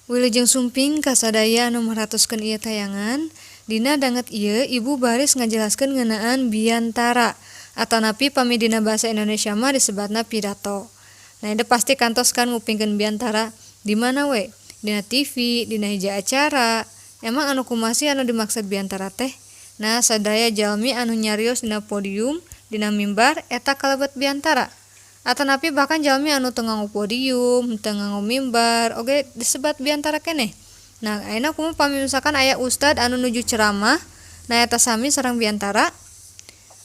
Wilujeng sumping kasadaya anu merhatoskeun ieu tayangan. Dina danget ieu Ibu baris ngajelaskeun ngeunaan biantara atanapi pami dina bahasa Indonesia mah disebatna pidato. Nah, ieu pasti kantos kan ngupingkeun biantara di mana we? Dina TV, dina hiji acara. Emang anu kumaha sih anu dimaksud biantara teh? Nah, sadaya jalmi anu nyarios dina podium, dina mimbar, eta kalebet biantara. Atanapi bahkan jalmi anu teu nganggo podium, teu nganggo mimbar oge disebat biantara keneh. Nah, ayeuna kumaha pami misalkan aya ustad anu nuju ceramah, nah, eta sami sareng biantara?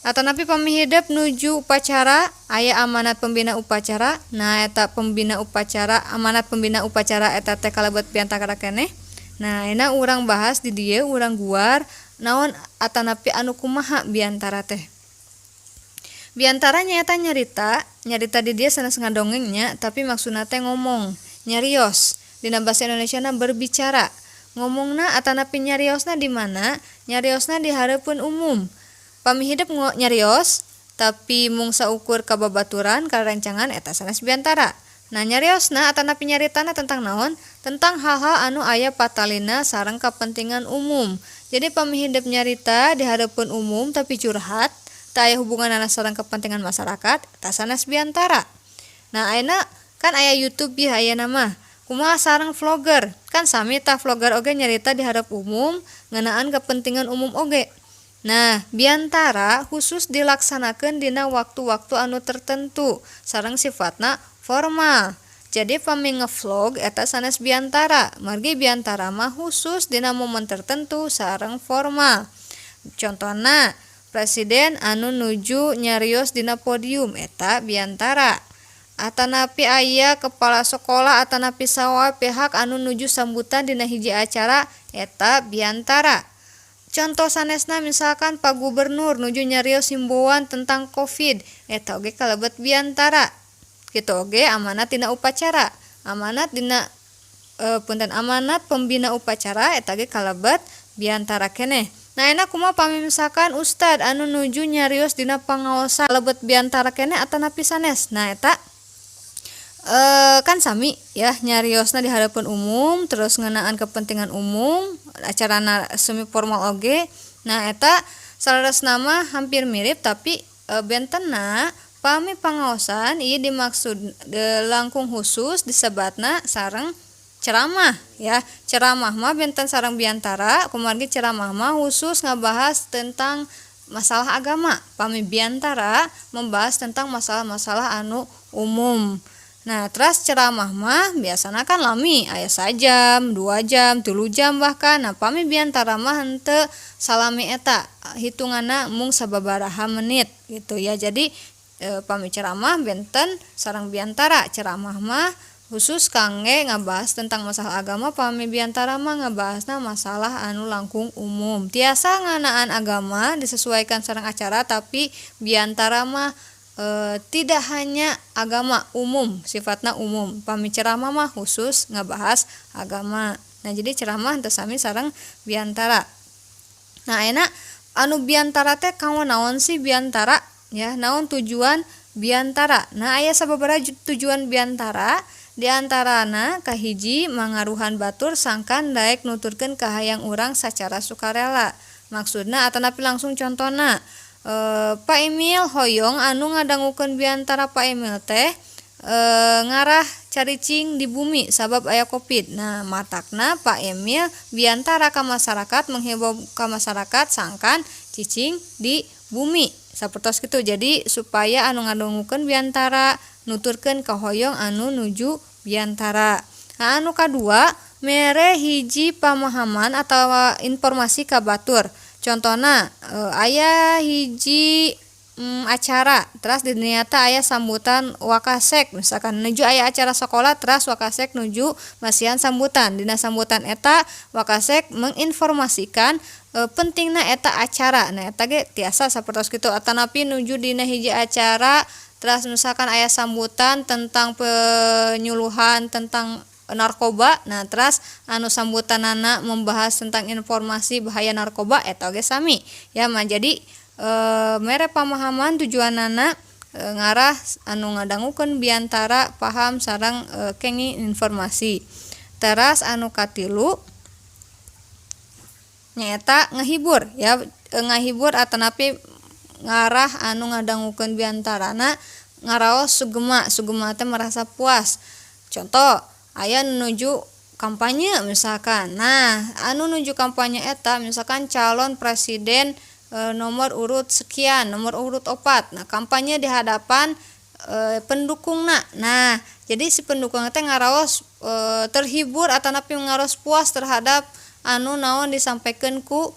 Atanapi pami hidep nuju upacara, aya amanat pembina upacara, nah, eta pembina upacara, amanat pembina upacara eta teh kalebet biantara keneh? Nah, ayeuna urang bahas di dieu, urang guar naon atanapi anu kumaha biantara teh. Biantara nyaeta nyarita. Nyarita di dieu sanes ngadongeng nya, tapi maksudna teh ngomong, nyarios. Dina bahasa Indonesia na berbicara. Ngomongna atanapi nyariosna di mana? Nyariosna di hareupeun umum. Pami hidep nyarios tapi mung saukur ka babaturan, ka rerencangan, eta sanes biantara. Nah, nyariosna atanapi nyaritana tentang naon? Tentang hal-hal anu aya patalina sareng kapentingan umum. Jadi, pami hidep nyarita di hareupeun umum tapi curhat, teu aya hubunganana sareng kepentingan masyarakat, eta sanes biantara. Nah, ayeuna kan aya YouTube ya ayeuna mah. Kumaha sareng vlogger? Kan sami tah, vlogger oge nyarita di hareup umum ngeunaan kepentingan umum oge. Nah, biantara khusus dilaksanakeun dina waktu-waktu anu tertentu sareng sifatna formal. Jadi, pami ngevlog eta sanes biantara, margi biantara mah khusus dina momen tertentu sareng formal. Contohna, presiden anu nuju nyarios dina podium, eta biantara. Atanapi aya kepala sekolah atanapi saha pihak anu nuju sambutan dina hiji acara, eta biantara. Contoh sanesna, misalkan Pak Gubernur nuju nyarios himbauan tentang Covid, eta oge kalebet biantara. Kitu oge amanat dina upacara, amanat dina punten, amanat pembina upacara, eta ge kalebet biantara keneh. Nah, ayeuna kumaha pami misalkan ustad anu nuju nyarios dina pangaosan, kalebet biantara keneh atanapi sanes? Nah, eta kan sami ya, nyariosna di hareupeun umum, terus ngeunaan kepentingan umum, acarana semi formal oge. Nah, eta saleresna mah hampir mirip, tapi bentenna pami pangaosan ieu dimaksud langkung khusus disebatna sareng ceramah ya. Ceramah mah benten sareng biantara, kumargi ceramah mah khusus ngabahas tentang masalah agama, pami biantara membahas tentang masalah-masalah anu umum. Nah, teras ceramah mah biasana kan lami, aya sajam, 2 jam, 3 jam bahkan. Nah, pami biantara mah henteu salami eta, hitunganna mung sababaraha menit gitu ya. Jadi, pami ceramah benten sareng biantara. Ceramah mah khusus kangge ngabahas tentang masalah agama, pami biantara mah ngabahasna masalah anu langkung umum. Tiasa ngeunaan agama, disesuaikan sareng acara, tapi biantara mah tidak hanya agama, umum, sifatna umum. Pami ceramah mah khusus ngabahas agama. Nah, jadi ceramah teu sami sareng biantara. Nah, ayeuna anu biantara teh kanggo naon sih biantara ya? Naon tujuan biantara? Nah, aya sababaraha tujuan biantara, diantarana kahiji, mangaruhan batur sangkan daek nuturkeun kahayang urang sacara sukarela. Maksudna atanapi langsung contona, Pak Emil hoyong anu ngadangukeun biantara Pak Emil teh ngarah caricing di bumi sabab aya Covid. Nah, matakna Pak Emil biantara ka masyarakat, menghimbau ka masyarakat sangkan cicing di bumi, sapertos kitu. Jadi, supaya anu ngadangukeun biantara nuturkeun kahoyong anu nuju biantara. Nah, anu kadua, mere hiji pamahaman atawa informasi ka batur. Contona, aya hiji acara, teras di dinya teh aya sambutan wakasek. Misalkan nuju aya acara sakola, teras wakasek nuju masihan sambutan. Dina sambutan eta wakasek menginformasikan pentingna eta acara. Nah, eta ge tiasa sapertos kitu. Atanapi nuju dina hiji acara, teras misalkan aya sambutan tentang penyuluhan tentang narkoba. Nah, teras anu sambutanana membahas tentang informasi bahaya narkoba, eta oge sami ya mah. Jadi, mere pamahaman, tujuanana ngarah anu ngadangukeun biantara paham sareng kenging informasi. Teras anu katilu nyaeta ngahibur ya, ngahibur atanapi ngarah anu ngadangukeun biantarana ngaraos sugema. Sugema teh merasa puas. Contoh, aya nu nuju kampanye misalkan. Nah, anu nuju kampanye eta misalkan calon presiden nomor urut sekian, nomor urut 4. Nah, kampanye di hadapan pendukungna. Nah, jadi si pendukung teh ngaraos terhibur atanapi ngaraos puas terhadap anu naon disampaikan ku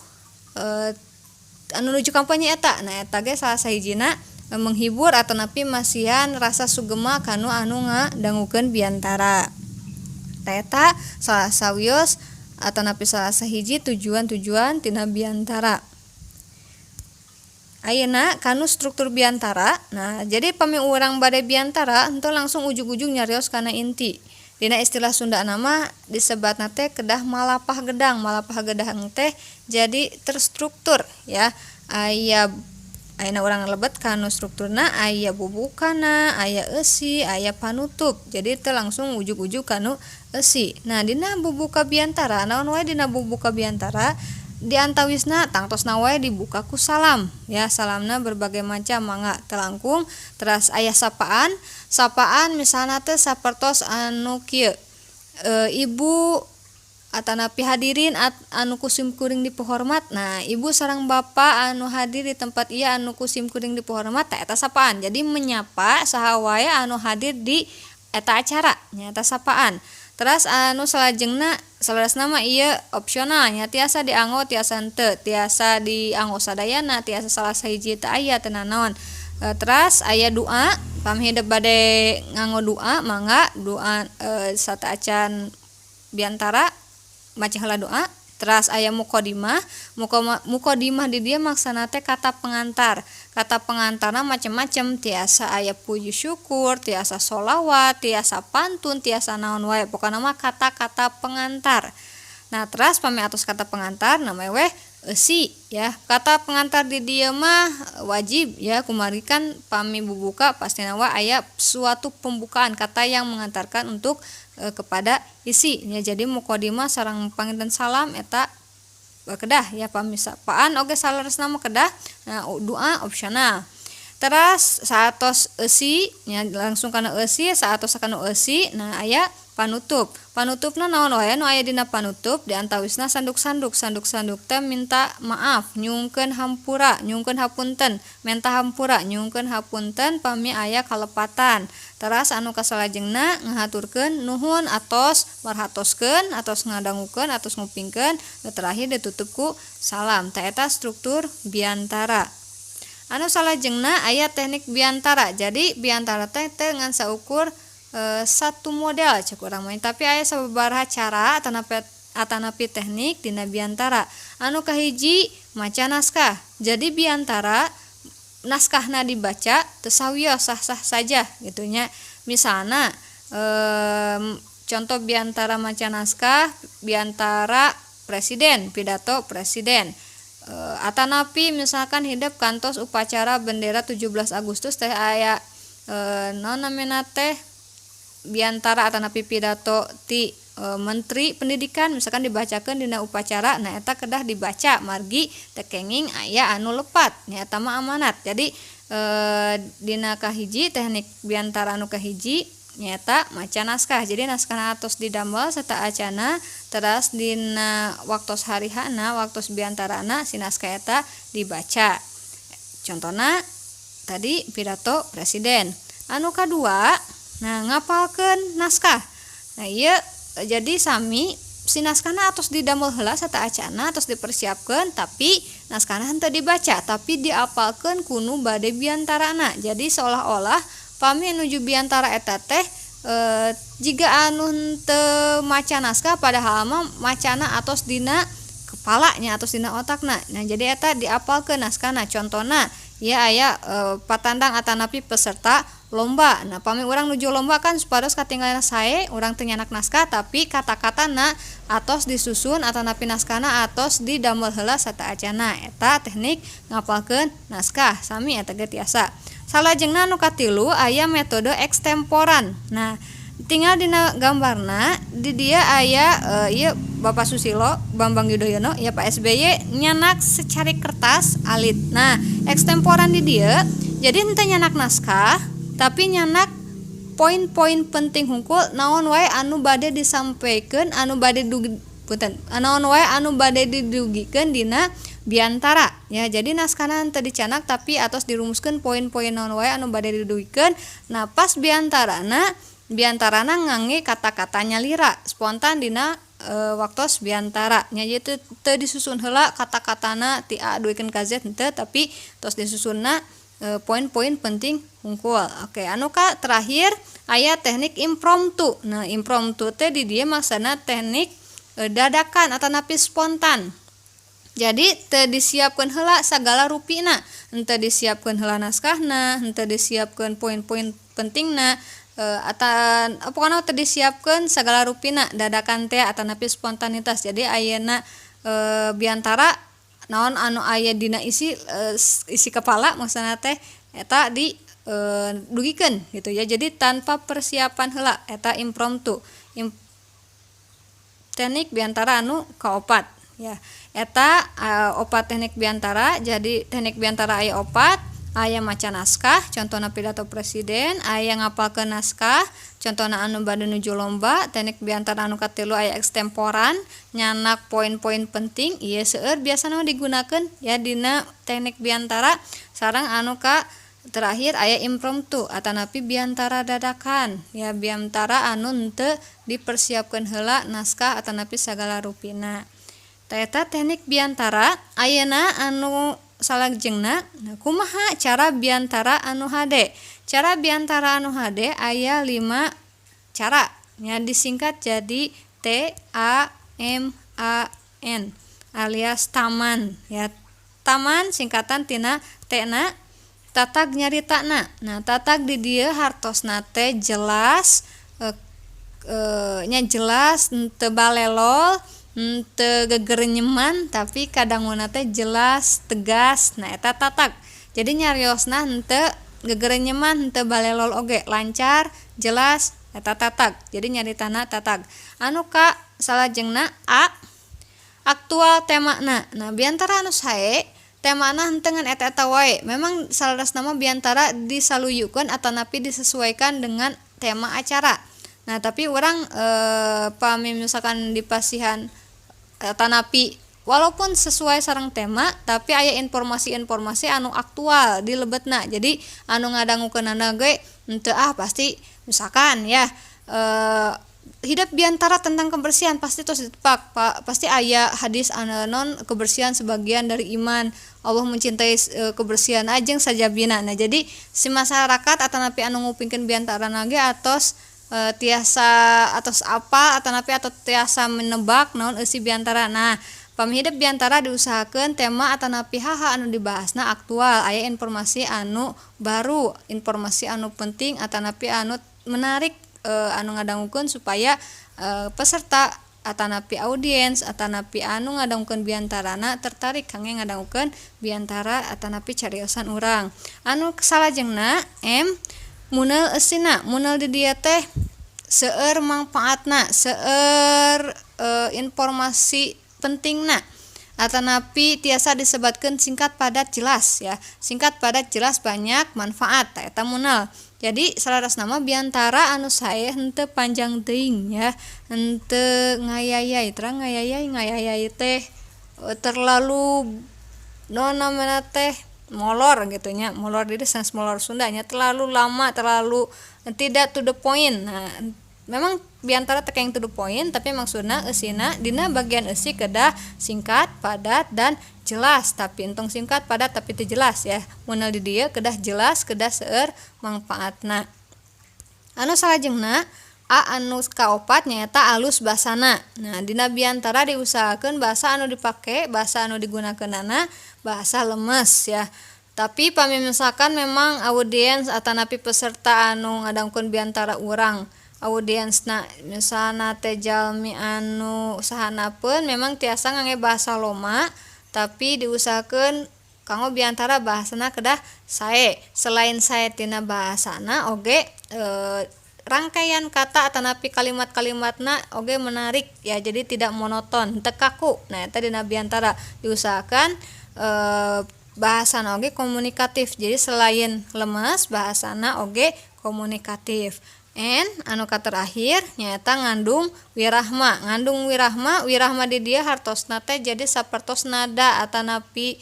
anu nuju kampanye eta. Nah, eta ge salah sahijina menghibur atanapi masihan rasa sugema kanu anu ngadangukeun biantara. Tah, eta salah sawios atanapi salah sahiji tujuan-tujuan tina biantara. Ayeuna kanu struktur biantara. Nah, jadi pami urang bade biantara henteu langsung ujug-ujug nyarios kana inti. Dina istilah Sundana mah disebatna teh kedah malapah gedang. Malapah gedang teh jadi terstruktur ya. Aya, ayeuna urang lebet kanu strukturna, aya bubukana, aya eusi, aya panutup. Jadi teu langsung ujug-ujug kanu eusi. Nah, dina bubuka biantara, naon wae dina bubuka biantara? Di antawisna tangtosna wae dibuka ku salam ya. Salamna berbagai macam, mangga teu langkung. Teras aya sapaan. Sapaan misalna teh sapertos anu kieu, ibu atanapi hadirin anu ku simkuring dipohormat. Nah, ibu sareng bapa anu hadir di tempat ieu anu ku simkuring dipohormat, tah eta sapaan. Jadi menyapa saha wae anu hadir di eta acara, nyaeta sapaan. Teras anu salajengna, saleresna mah ieu opsional nya, tiasa dianggo tiasa henteu, tiasa dianggo sadayana, tiasa salah sahiji teu aya, teu nanaon. Teras aya doa. Pami hidep bade nganggo doa, mangga doa sateuacan biantara maca heula doa. Teras aya muqaddimah. Muqaddimah di dieu maksana teh kata pengantar. Kata pengantarna macem-macem, tiasa aya puji syukur, tiasa sholawat, tiasa pantun, tiasa naon wae, pokona mah kata-kata pengantar. Nah, teras pami atos kata pengantar, namanya weh eusi ya. Kata pengantar di dieu mah wajib ya, kumargi kan pami bubuka pastina wae aya suatu pembukaan, kata yang mengantarkan untuk kepada isi nya. Jadi muqaddimah sareng panginten salam eta kedah ya, pami sapaan oge saleresna mah kedah. Nah, doa opsional. Teras saatos eusi nya, langsung kana eusi. Saatos kana eusi, nah, aya panutup. Panutupna naon wae nu aya dina panutup? Di antawisna sanduk-sanduk. Sanduk-sanduk teh minta maaf, nyungkeun hampura, nyungkeun hapunten, menta hampura, nyungkeun hapunten pami aya kalepatan. Teras anu kasalajengna ngahaturkeun nuhun atos marhatoskeun, atos ngadangukeun, atos ngupingkeun. Nu terakhir ditutup ku salam. Tah, eta struktur biantara. Anu salajengna aya teknik biantara. Jadi biantara teh teu ngan saukur satu model cek urang mah, tapi aya sababaraha cara atanapi teknik dina biantara. Anu kahiji, maca naskah. Jadi biantara naskahna dibaca teu sawios, sah-sah saja gitu nya. Misalna contoh biantara maca naskah, biantara presiden, pidato presiden, atanapi misalkan hidep kantos upacara bendera 17 Agustus teh, aya naon namina teh, biantara atanapi pidato ti menteri pendidikan misalkan dibacakeun dina upacara. Nah, eta kedah dibaca margi teu kenging aya anu lepat nya, eta mah amanat. Jadi dina kahiji, teknik biantara anu kahiji nyaeta maca naskah. Jadi naskahna atos didamel sateuacanna, teras dina waktos hari H-na, waktos biantarana, si naskah eta dibaca. Contona tadi pidato presiden. Anu kadua, nah, ngapalkeun naskah. Nah, ieu jadi sami, si naskahna atos didamel heula sateuacanna, atos dipersiapkeun, tapi naskahna henteu dibaca, tapi diapalkeun ku nu bade biantarana. Jadi seolah-olah pami nuju biantara eta teh jiga anu henteu maca naskah, padahal mah macana atos dina kepalanya, atos dina otakna. Nah, jadi eta diapalkeun naskahna. Contona ieu aya patandang atanapi peserta lomba. Nah, pami urang nuju lomba kan supados katinggalna sae, urang teu nyandak naskah, tapi kata-katana atos disusun atanapi naskahna atos didamel heula sateuacanna. Eta teknik ngapalkeun naskah, sami eta ge tiasa. Salajengna anu katilu, aya metode ekstemporan. Nah, Tinggal dina gambarna di dieu aya ieu Bapak Susilo Bambang Yudhoyono ya, Pak SBY nyandak secarik kertas alit. Nah, ekstemporan di dieu jadi henteu nyandak naskah, tapi nyandak poin-poin penting hungkul, naon wae anu bade disampaikan, anu bade dugi, punten, naon wae anu bade didugikeun dina biantara ya. Jadi naskahna henteu dicandak, tapi atos dirumuskeun poin-poin naon wae anu bade didugikeun. Nah, pas biantarana, biantarana ngangge kata-kata nyalira, spontan dina waktos biantara nya. Jadi teu disusun heula kata-katana ti A dugikeun ka Z, henteu, tapi tos disusunna poin-poin penting hungkul. Oke, anu ka terakhir aya teknik impromptu. Nah, impromptu teh di dieu maksudna teknik dadakan atanapi spontan. Jadi teu disiapkeun heula sagala rupina, henteu disiapkeun heula naskahna, henteu disiapkeun poin-poin pentingna, atan pokona teu disiapkeun sagala rupina, dadakan teh atanapi spontanitas. Jadi ayeuna biantara, naon anu aya dina isi kepala maksudna teh, eta di dugikeun gitu ya. Jadi tanpa persiapan heula, eta impromptu. Teknik biantara anu kaopat ya. Eta opat teknik biantara. Jadi teknik biantara aya opat: aya maca naskah, contohna pidato presiden, aya ngapalkeun naskah, contohna anu bade nuju lomba. Teknik biantara anu katilu aya ekstemporan, nyandak poin-poin penting, ieu seueur biasana digunakeun ya dina teknik biantara. Sareng anu ka terakhir aya impromptu atanapi biantara dadakan ya, biantara anu henteu dipersiapkeun heula naskah atanapi sagala rupina. Tah, eta teknik biantara. Ayeuna anu salajengna, kumaha cara biantara anu hade? Cara biantara anu hade aya 5 cara nya, disingkat jadi TAMAN alias taman ya. Taman singkatan tina T na tatag nyaritana. Nah, tatag di dieu hartosna teh jelas nya, jelas, henteu balelol, henteu gegerenyeman, tapi kadanguna teh jelas, tegas. Nah, eta tatag. Jadi nyariosna henteu gegerenyeman, henteu balelol oge, lancar, jelas, eta tatag. Jadi nyaritana tatag. Anu ka salajengna A, aktual temana. Nah, biantara anu sae temana henteu ngan eta-eta wae. Memang saleresna mah biantara disaluyukeun atanapi disesuaikan dengan tema acara. Nah, tapi urang pami misalkan dipasihan atanapi walaupun sesuai sareng tema, tapi aya informasi-informasi anu aktual di lebetna. Jadi anu ngadangukeunana ge henteu, ah, pasti misalkan ya hidep biantara tentang kebersihan, pasti tos ditepak, pasti aya hadis anu non kebersihan sebagian dari iman, Allah mencintai kebersihan ajeng sajabina. Nah, jadi si masyarakat atanapi anu ngupingkeun biantarana ge atos tiasa, atos apa atanapi atau tiasa menebak naon eusi biantara. Nah, pami hidep biantara diusahakeun tema atanapi hal-hal anu dibahasna aktual, aya informasi anu baru, informasi anu penting atanapi anu menarik anu ngadangukeun, supaya peserta atanapi audiens atanapi anu ngadangukeun biantarana tertarik kangge ngadangukeun biantara atanapi cariosan urang. Anu salajengna M, munel eusina. Munel di dieu teh seueur mangpaatna, seueur informasi pentingna, atanapi tiasa disebatkeun singkat, padat, jelas ya. Singkat, padat, jelas, banyak manfaat, eta munel. Jadi saleresna mah biantara anu sae henteu panjang teuing ya, henteu ngayayay. Terang ngayayay, ngayayay teh terlalu naon namana teh, molor gitu nya. Molor di dieu sanes molor Sunda nya, terlalu lama, terlalu tidak to the point. Nah, memang biantara teh kenging to the point, tapi maksudna eusina, dina bagian eusi kedah singkat, padat, dan jelas. Tapi entong singkat padat tapi teu jelas ya. Munel di dieu kedah jelas, kedah seueur mangpaatna. Anu salajengna A, anu kaopat nyaeta alus basana. Nah, dina biantara diusahakeun basa anu dipake, basa anu digunakeunana bahasa lemes ya. Tapi pami misalkan memang audiens atanapi peserta anu ngadangukeun biantara urang, audiensna misalna teh jalmi anu sahanapeun, memang tiasa ngangge bahasa loma, tapi diusahakeun kanggo biantara bahasana kedah sae. Selain sae tina bahasana oge Rangkaian kata atanapi kalimat-kalimatna oge menarik ya, jadi tidak monoton, teu kaku. Nah, eta dina biantara diusahakan bahasana oge komunikatif. Jadi selain lemes, bahasana oge komunikatif. N anu katerakhir nyaeta ngandung wirahma. Ngandung wirahma, wirahma di dieu hartosna teh jadi sapertos nada atanapi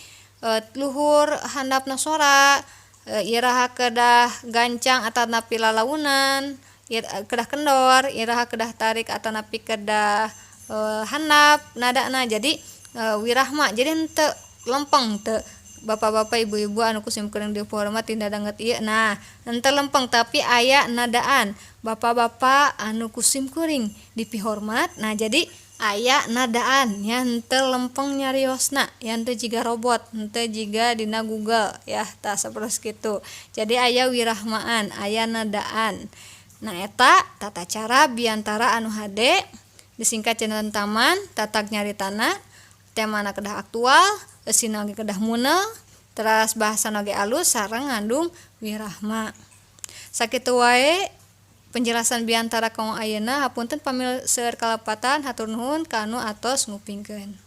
luhur handapna sora, iraha kedah gancang atanapi lalaunan, kedah kendor, iraha kedah tarik atanapi kedah handap nadana. Jadi wirahma, jadi henteu lempeng teu, Bapak-bapak, Ibu-ibu anu ku simkuring dihormat dina danget ieu. Nah, henteu lempeng, tapi aya nadaan. Bapak-bapak anu ku simkuring dipihormat. Nah, jadi aya nadaan nya, henteu lempeng nyariosna ya, henteu jiga robot, henteu jiga dina Google ya. Tah, sapertos kitu. Jadi aya wirahmaan, aya nadaan. Nah, eta tata cara biantara anu hade. Disingkat janten taman tatak nyaritana, temana kedah aktual, eusina oge kedah munel, teras bahasana oge alus sareng ngandung wirahma. Sakitu wae penjelasan biantara kanggo ayeuna. Hapunten pami seueur kalepatan. Hatur nuhun kanu atos ngupingkeun.